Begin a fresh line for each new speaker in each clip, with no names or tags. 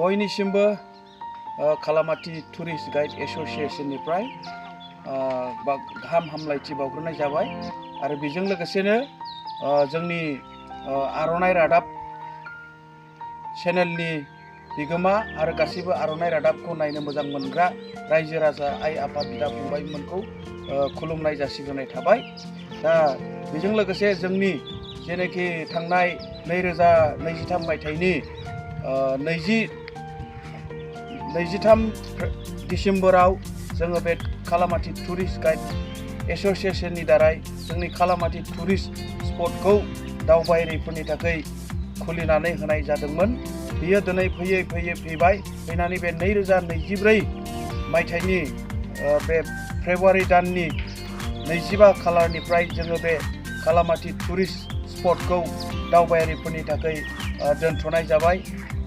बयनिसिमबो कालामाति tourist guide एसोसिएशननिफ्राय गाहाम हामलायथि बावग्रोनाय जाबाय आरो बेजों लोगोसेनो जोंनि आर'नाइ रादाब चेनेलनि बिगोमा आरो गासैबो आर'नाइ रादाबखौ नायनो मोजां मोनग्रा रायजो राजा आइ आफा बिदा फंबायमोनखौ खुलुमनाय जासिग्रोनाय थाबाय। दा बेजों लोगोसे जोंनि जेनाखि थांनाय 2023 मायथाइनि 23 डिसेम्बराव जोङो बे कालामाति टुरिस्ट गाइड एसोसिएशननि दारै जोंनि कालामाति टुरिस्ट स्पटखौ दावबायारिफोरनि थाखाय खुलिनानै होनाय जादोंमोन। बियो दिनै फैबाय फैनानै बे 2024 मायथाइनि बे फेब्रुवारि दाननि 25 खालारनिफ्राय जोङो बे कालामाति टुरिस्ट स्पटखौ दावबायारिफोरनि थाखाय दोनथ'नाय जाबाय।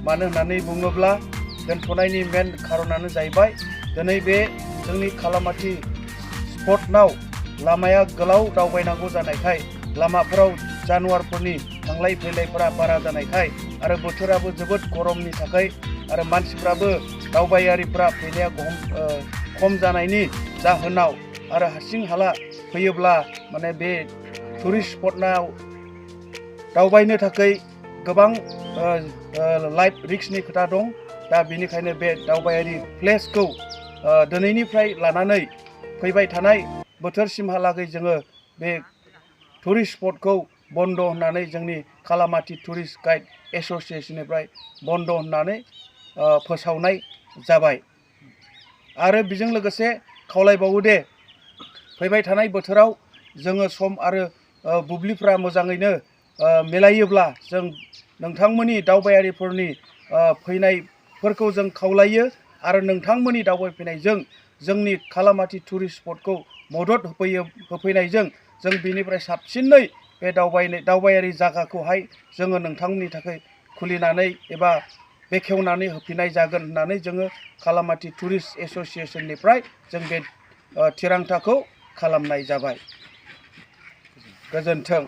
मानो होननानै बुङोब्ला दोनथ'नायनि मेन खारनानो जाहैबाय दिनै बे जोंनि कालामाति स्पटनाव लामाया गोलाव दावबायनांगौ जानायखाय लामाफोराव जानवारफोरनि थांलाय फैलायफोरा बारा जानायखाय आरो बोथोराबो जोबोद गरमनि थाखाय आरो मानसिफ्राबो दावबायारिफ्रा फैनाया खम जानायनि जाहोनाव आरो हारसिं हाला फैयोब्ला माने बे टुरिस्ट स्पटनाव दावबायनो थाखाय गोबां लाइफ रिस्कनि खोथा दं। दा बेनिखायनो बे दावबायारि प्लेसखौ दिनैनिफ्राय लानानै फैबाय थानाय बोथोरसिमहालागै जोङो बे टुरिस्ट स्पटखौ बन्द होननानै जोंनि कालामाति टुरिस्ट गाइड एसोसिएशननिफ्राय बन्द होननानै फोसावनाय जाबाय। आरो बेजों लोगोसे खावलायबावो दे फैबाय थानाय बोथोराव जोङो सम आरो बुब्लिफ्रा मोजाङैनो मिलायोब्ला जों नोंथांमोननि दावबायारिफोरनि फैनायफोरखौ जों खावलायो आरो नोंथांमोननि दावबायफैनायजों जोंनि कालामाति टुरिस्ट स्पटखौ मदद होफैनायजों जों बेनिफ्राय साबसिनै बे दावबायारि जायगाखौहाय जोङो नोंथांमोननि थाखाय खुलिनानै एबा बेखेवनानै होफिननाय जागोन होननानै जोङो कालामाति टुरिस्ट एसोसिएशननिफ्राय जों बे थिरांथाखौ खालामनाय जाबाय। गोजोन्थों।